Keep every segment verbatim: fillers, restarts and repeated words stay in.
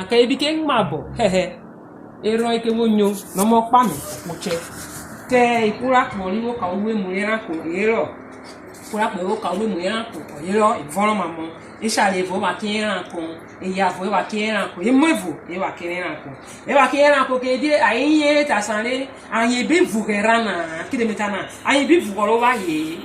Kẹ ebi ke mabọ, hẹhẹ, erhọn ke vwo nyo, nọ mọ kpa mi ọkpọchẹ. Kẹ ihworakpọ ri vwo ka uruemu rẹ eranko herọ, ihworakpọ ri vwo ka uruemu rẹ eranko, ọ herọ, evọnrọn mamọ. Eshare evo e vwa kerẹ eranko, eya evo e vwa kerẹ eranko, emọ evo e vwa kerẹ eranko. E vwa kerẹ eranko, kidie ayen ta asan re ayen bi vughe ra na, kidie me ta na, ayen bi vughe ọrọ vwẹ aye.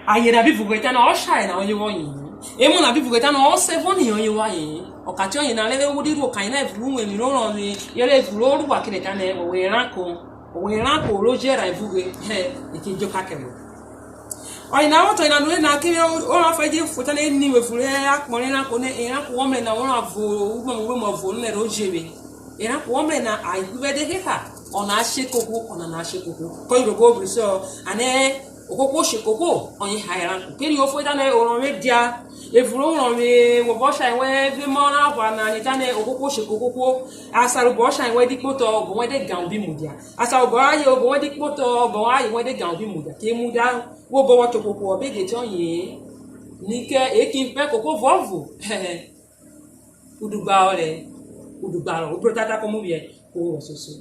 Aye na bi vughe tanẹ ọshare na ọye vwọ yen, emọ na bi vughe tanẹ ọsẹ vọ ni ọye vwọ yen. Ọke tiọyena rere wo de ruo kẹ ayen na evun ru uwevwi rẹ orọnvwe, yẹrẹ evun ro ru wa kere tanẹ wọ wẹ eranko, wọ wẹ eranko ro je rha vughe, hẹ, e che djoka kẹ wẹ. Ọyena vwọ ta ọyena nure na, kere orọnvwe efa eje fo tanẹ e ni wevun rẹ akpọ rẹ eranko nẹ eranko wọ mrẹ na, wọ rha vo uruemu, uruemu ọvo nẹ ro je vwe. Eranko wọ mrẹ na, ayen ihwivẹ de heha, ọna a she koko, ọnana a she koko. Kọye Urhobo bri sọ, anẹ ohwohwo she koko, ọyen ha eranko. Kere ofori tanẹ orọnvwe dia, evun rẹ orọnvwe, wọ vwọ share wẹn vẹ emọ ra ghwa na, ni tanẹ ohwohwo she koko, asan rẹ obọ share wẹn di kpotọ, obọ wẹn de gan ubi mudia. Asan obọ rayen, obọ wẹn di kpotọ, obọ rayen wẹn de gan ubi mudia. Ke mudia, wo obọ wọ te ohwohwo, ọ be dje tiọyen, ni kẹ e ki vwẹ koko vuọvo. Udugba rẹ, udugba rọ, ubrotata ko mu vwiẹ, ko ru ọsoso.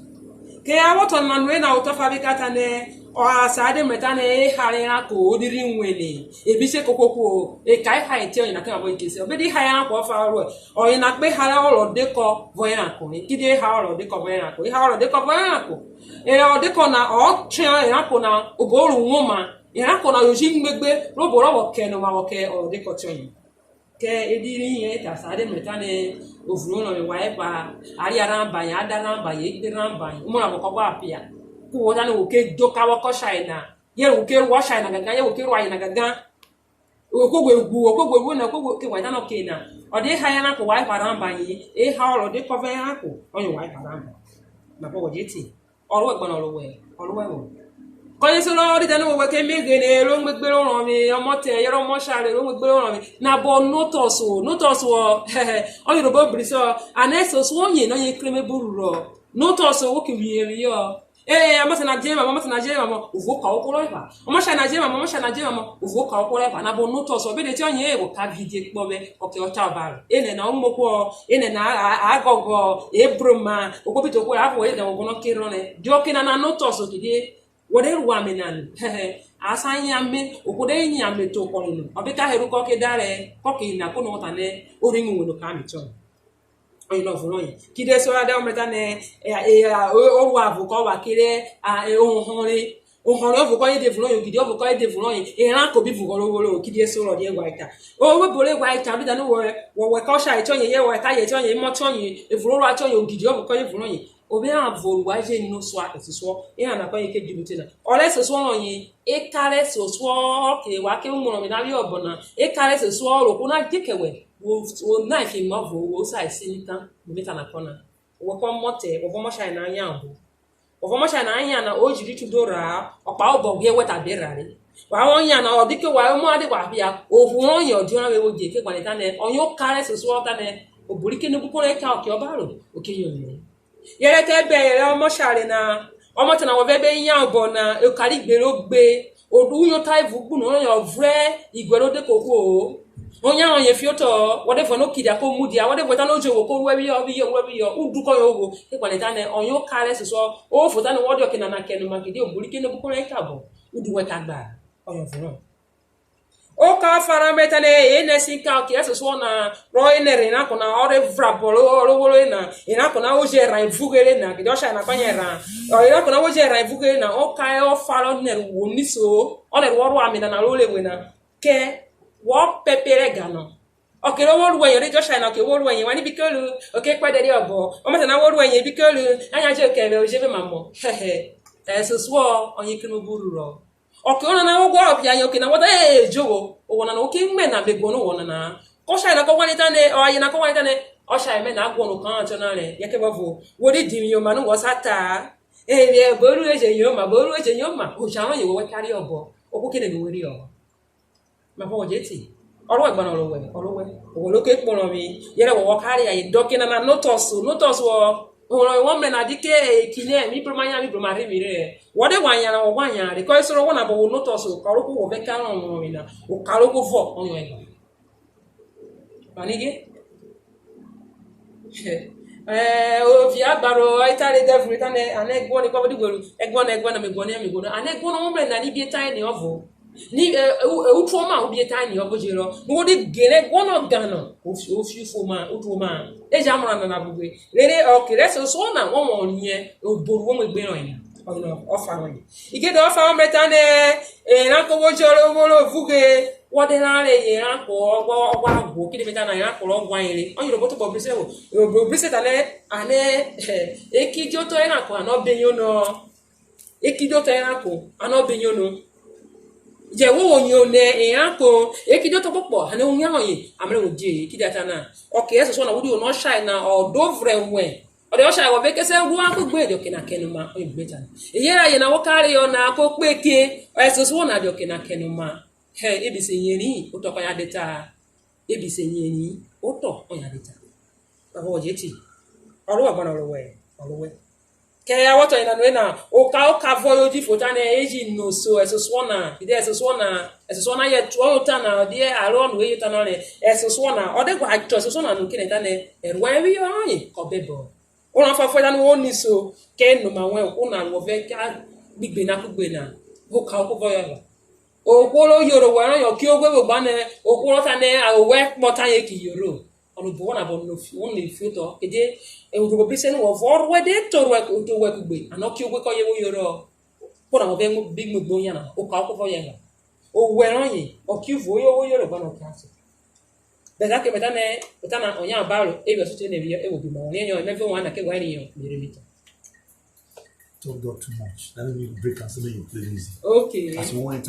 Kẹ a vwọ ta ọnana nure na, otọ ọfa vẹ ka tanẹ, ọ, asan de mrẹ tanẹ eha rẹ eranko o di rhi wene, e bi se koko kuo, eka eha etiọyena ke mavọ e ke se, ọ be di eha eranko ọfa ruẹ, ọyena kpe eha rẹ ọrọ dekọ vọ eranko re, kidie eha ọrọ dekọ vọ eranko, eha ọrọ dekọ vọ eranko. Erẹ ọdekọ na, ọ chọn eranko na obo ro woma, eranko na yo ji muegbe, robo rọ vwọ kẹ noma vwọ kẹ ọrọ dekọ tiọyen. Kẹ edi ri yen eta sa de mrẹ tanẹ, ovun orọnvwe wa epha, a ria rhan ba yen, a da rhan ba yen, egbe rhan ba yen, umọ na vwọ kọ gba phia. Ku wo tanẹ wo ke doka vwọ kẹ ọshare na, yẹrẹ wo ke ru ọshare na gangan, yẹrẹ wo ke ru aye na gangan. Wo ko ghwe ghwu, wo ko ghwe ghwu na, wo ko ghwe ke wa tanẹ ọke na. Ọ de eha eranko wa epha rhan ba yen, eha ọrọ de kọ vwẹ eranko, ọyen wa epha rhan ba. Nabọ wọ je te. Ọ ro wẹ gbọnọ ro wẹ, ọ ro wẹ vwọ. Kọyensorọ ọ rhi dianẹ wẹwẹ ke me ghene ro muegbe rẹ orọnvwe, ọmọtẹ yẹrẹ ọmọshare ro muegbe rẹ orọnvwe, nabọ notice o, notice o, ọyen Urhobo bri sọ, anẹ ẹsosuọ ọyen nọ yen kreme buru rọ, notice o, wo ki vwiẹriyọ. E, ọmọtẹ na je mamọ, ọmọtẹ na je mamọ, o vwo ka ohwo rọ epha. Ọmọshare na je mamọ, ọmọshare na je mamọ, o vwo ka ohwo rọ epha. Nabọ notice o, ọ be de tiọyen e, wo ka vide kpọ vwẹ ọke ọ cha obaro. Enẹ na o muokuọ, enẹ na a, a, a gọgọ, e broma, ohwo bi te ohwo ra vwọ enẹ, ọ guọnọ kerhọn rẹ. Die ọke nana notice o, kidie wọ de ru ame na nu, a sa yan ame, ohwo de yan ame te okpọri nu, ọ be ka herọ kọke da rẹ, kọke yena ko nọ tanẹ o rhi mu wene oka ame chọn. Ọyena ọvo rọyen. Kidie so ra da ọmrẹ tanẹ, e, e, a, o, o ru avo kọ wa kere, a, e, ohọnre, ohọnre ọvo kọye de vun rọyen, ogidi ọvo kọye de vun rọyen, eranko bi vughe ọrovworo, kidie so rọ riẹn ghwa eta. O, we bo re ghwa eta, bi danu wọ, wọ wẹ kẹ ọshare tiọyen, yẹ wọ wẹ kẹ aye tiọyen, emọ tiọyen, evun rẹ orua tiọyen, ogidi ọvo kọye vun rọyen. O vẹ eranvwe ru wa je no sua ẹsosuọ, eran na kọyen ke djunute na. Ọ rẹ ẹsosuọ rọyen, eka rẹ ẹsosuọ, ọke wa ke mu orọnvwe na vwiẹ obọ na, eka rẹ ẹsosuọ rẹ ohwo na dje kẹ wẹ, wo, wo na ifi mọ ọvo, wo sa esi ni tan, wo me ta na kọ na. Wọ kọ ọmọtẹ, wọ vẹ ọmọshare na yan ọvo. Wọ vẹ ọmọshare na yan na, o ji ri tudo ra-a, ọkpa obọ ghwiẹ wẹ ta be ra re. Wa vwọ yan na, ọ dike wa emu a de wa phia, ohwo rọyen ọ diọnrọn vwẹ ewo je, ke gbanẹ tanẹ, ọyen oka rẹ ẹsosuọ tanẹ, obo ri ke nẹ obuko rẹ eka ọke ọbaro, o ke yono. Yẹrẹ kẹ ẹbẹre rẹ ọmọshare na, ọmọtẹ na wọ vẹ ẹbẹre yan obọ na, oka ri gbe ro gbe, uyota evun ugbunu rọyen ọ vrẹ iguẹ ro de kohwo-o. Oyan rọyen fiotọ-ọ, wọ de vuẹ nẹ o kidia ko mudia, wọ de vuẹ tanẹ o jẹ ohwo ko ruẹ phiyọ, phiyọ, ruẹ phiyọ, udu kọyen o vwo, ekpẹnẹ tanẹ ọyen oka rẹ ẹsosuọ, o vwo tanẹ wọ dia ọke nana kẹ noma, kidie obo ri ke nẹ obuko rẹ eka obọ, udu wẹ ka gba, ọyen ọvo rọ. Oka ọfa rọ mrẹ tanẹ, e nẹ ẹsin ka ọke ẹsosuọ na, rọ enẹ rẹ eranko na, ọ rhe vrabọ ro, ro vworo na, eranko na wo jẹ ẹran evughere na, kidie ọshare na kọyen ẹran, ọ, eranko na wo jẹ ẹran evughere na, oka ọfa rọ nẹrhẹ wo niso, ọ nẹrhẹ wọ ru ame nana ro re we na, kẹ wọ pẹpẹ rẹ ẹga nọ. Ọke ro wo ru ẹyen, ọ de jẹ ọshare na ọke wo ru ẹyen, wa ni bikelu, oke kpẹdẹ rẹ obọ, ọmọtẹ na wo ru ẹyen bikelu, ayan je kẹ vwẹ, o je vwe mamọ. Hẹhẹ, ẹsosuọ, ọyen keme obo rurọ. Ọke ọnana wo guọrọ phia yen, ọke na wọ ta, e, jovwo, owọ nana wo ke mẹ na, me guọnọ owọ nana-a. Kọ ọshare na kọ ghwa nẹ tanẹ, ọ, aye na kọ ghwa nẹ tanẹ, ọshare mẹ na guọnọ oka tiọna rẹ, yẹ kẹ vwọ vo, wo de divwi yoma nu wọ sa ta-a. E, vwẹ obo ru eje yoma, obo ru eje yoma, oja rọyen wọ wẹ kare obọ, ohwo ke nene we riọ-ọ. Mavọ wọ je te? Ọ ro wẹ gbanọ, ọ ro wẹ, ọ ro wẹ. Owẹ ro ke kpọnrọn mi, yẹrẹ wọ wọ kare aye, dọke nana notice o, notice o. Orọnvwe wọ mrẹ na dike, e, kine, mi broma yan, mi broma rhe mi re. Wọ de ghwa yanran, wọ ghwa yanran re, kọ eso ro wọ nabọ wo notice o, oka ro ko wọ vẹ ka rọnvwọn mi na, oka ro ko vwọ ọyọn ẹgba. Manige? Eh, ovie agbaro, ọ ta rẹ devil, ta nẹ, a nẹ ẹguọnọ, kọ vwẹ digueru, ẹguọnọ, ẹguọnọ, me guọnọ, me guọnọ. A nẹ ẹguọnọ wo mrẹ na, ni bi eta ẹne ọvo. Ni, eh, eh, u-, eh, utuoma ubieta ni ọvo je rọ. Nu wo de gere ẹguọnọ gan nọ, o fi, o fi ufuoma, utuoma. E ja mrẹ nana vughe. Rere ọke rẹ ẹsosuọ na, wọ wọ riẹn obo ru wo mu egbe rọyen na. Ọyen ọfa wẹn. Igede ọfa wẹn mrẹ ta nẹ, eranko wo jẹ ọrovworo vughe, wọ de ra reyọ eranko, ọ ghwa, ọ ghwa ghwo, kidie me ta na, eranko rọ ghwa ere. Ọyen robọ tobọ brise vwo. Robọ brise ta nẹ, a nẹ, eh, ekidioto eranko, a nọ be yono. Ekidioto eranko, a nọ be yono. Jẹ wo wo nyo nẹ eranko, ekidioto kpokpọ, a nẹ owian rọyen, a mrẹ wo die, ekidie a ta na. Ọke ẹsosuọ na, wo di wo nọ share na, ọ do vrẹ wẹn. Ọ de ọshare wọ ve kese ru akpegbe, de ọke na kẹnoma, ọyen gbe ta na. Eyẹ rayen na wo ka reyọ na, ko kpeke, ẹsosuọ na de ọke na kẹnoma. Hẹ, e bi se yeri, otọ kọyen a de ta. E bi se yeri, otọ ọyen a de ta. Baba wọ je ti. Ọ ru wẹ, ọgbọnọ ọ ru wẹ, ọ ru wẹ. Kẹ awọ tọyen na nure na, oka, oka vọ yo ji fo ta nẹ, e ji no so ẹsosuọ na, kidie ẹsosuọ na, ẹsosuọ na yẹ tuọ ota na, ọ diẹ arọ nu eyota na rẹ ẹsosuọ na, ọ de gua chọ ẹsosuọ na nu kene ta nẹ, ẹrua ẹvwighrẹ ọyen kọ bẹbọ. Orọnfọfọ da nu wo ni so, kẹ enoma wẹn, ohwo na wọ vẹ ka gbigbe na kugbe na, vwo ka okọ vọ yọ la. Ohwo ro yoro owẹ rọyen, ọke oghwe vwo gba nẹ, ohwo rọ ta nẹ, a, owẹ kpọ ta yen ki yoro. Ọnobọ wọ nabọ no fi, wo no fiotọ, kidie, e, urhobo bise nu wọ vwọ ruẹ de to ruẹ, to owẹ kugbe, anọ ọke oghwe kọye wo yoro. Kpọ na wọ vẹ bi muegbe oyan na, oka okọ vọ yọ la. Owẹ rọyen, ọke uvo yo wo yoro gba nẹ ọke aso. Bẹta ke me ta nẹ, me ta na, ọyen abaro, e vwẹ ọsẹ te ne phiyọ, e vwo bi ma wọ riẹn yọ, mẹvwẹ wan na ke ghwa riẹn yọ, me re mi ta. Talk God too much. Let me break and say, make you play music. Okay. As we want